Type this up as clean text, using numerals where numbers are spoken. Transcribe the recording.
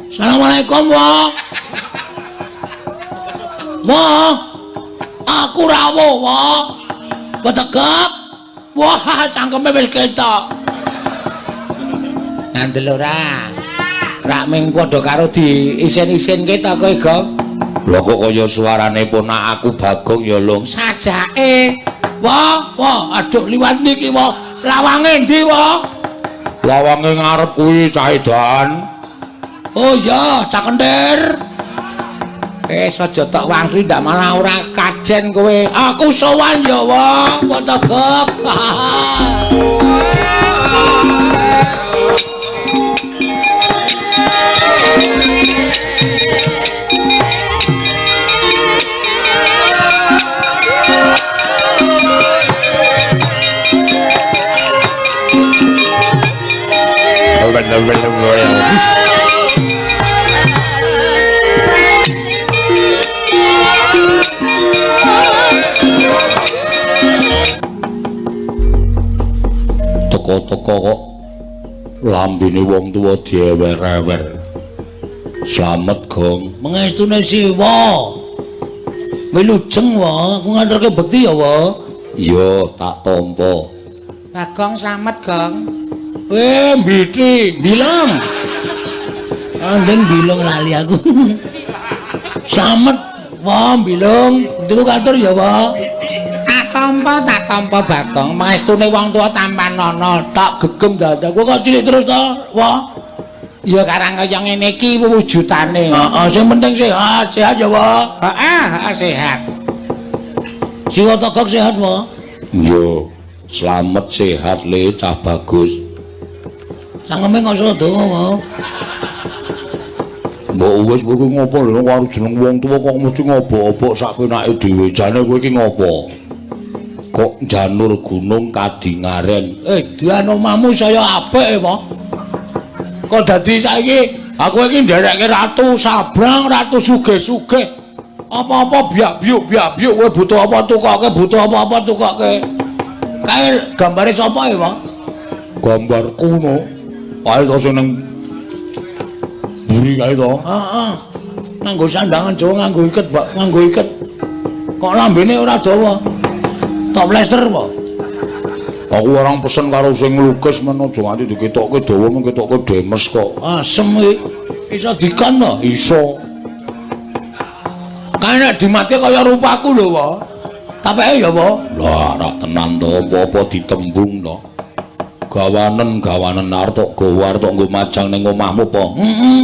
Assalamualaikum, Wah. Wah. Aku rawuh, Wah. Petegak. Wah, cangkeme wis ketok. Ngandel ora? Rak ming padha karo di isin-isinke ta kowe, Gong? Lha kok kaya suarane ponak aku Bagong ya, Lung. Sajake. Wah, wah, aduh liwat niki, wah. Lawange ndi, wah? Lawange ngarep kuwi cah edan. Oh iya, Cak Kentir. Wis aja tok wangsi ndak malah ora kajen kowe. Aku sowan ya, wah, Petegak. Teko-teko kok lambene wong tuwa diewer-ewer. Slamet, Gong. Mengestune Siwa. Wilujeng, wa, aku nganterke bekti ya, wa. Iya, tak tampa. Bagong slamet, Gong. Mbiti, bilang. Andeng bilung lali aku. Slamet, wa, bilung. Bektiku katur ya, wa. Tak tampa Bagong. Mangestune wong tuwa tampanana, tak gegem dadak. Kowe kok cilik terus to, wa? Ya karang kaya ngene iki wujudane. Heeh, sing penting sehat, sehat ya, wa. Heeh, heeh sehat. Siwa Togok sehat, wa? Iya, slamet sehat le cah bagus. Cangkeme kok dawa, wa. Mbok wis kowe iki ngopo lho karo jeneng wong tuwa kok mesti ngobok-obok sak penake dhewe. Jane kowe iki ngopo? Kok janur gunung kadingaren. Dian omahmu saya apik, wa. Kok dadi saiki aku iki nderekke ratu sabrang, ratu sugih-sugih. Apa-apa biak-biuk biak-biuk kowe butuh apa tukoke, butuh apa-apa tukoke. Kae gambare sapa ya, Pak? Gambarku no. Kae to sing ning mburi kae to. Heeh. Nganggo sandangan Jawa, nganggo iket, Pak, nganggo iket. Kok lambene ora dawa? Tok plester, Pak. Aku orang pesen karo sing nglukis men aja nganti diketokke dawa men ketokke demes kok. Asem iki. Iso dikon to? Iso. Kae nek dimati kaya rupaku lho, Pak. Tapeke ya, Pak. Lah, rak tenan to, apa-apa ditembung to. Gawanen-gawanen arep tok gawa arep tok nggo majang ning omahmu apa? Heeh.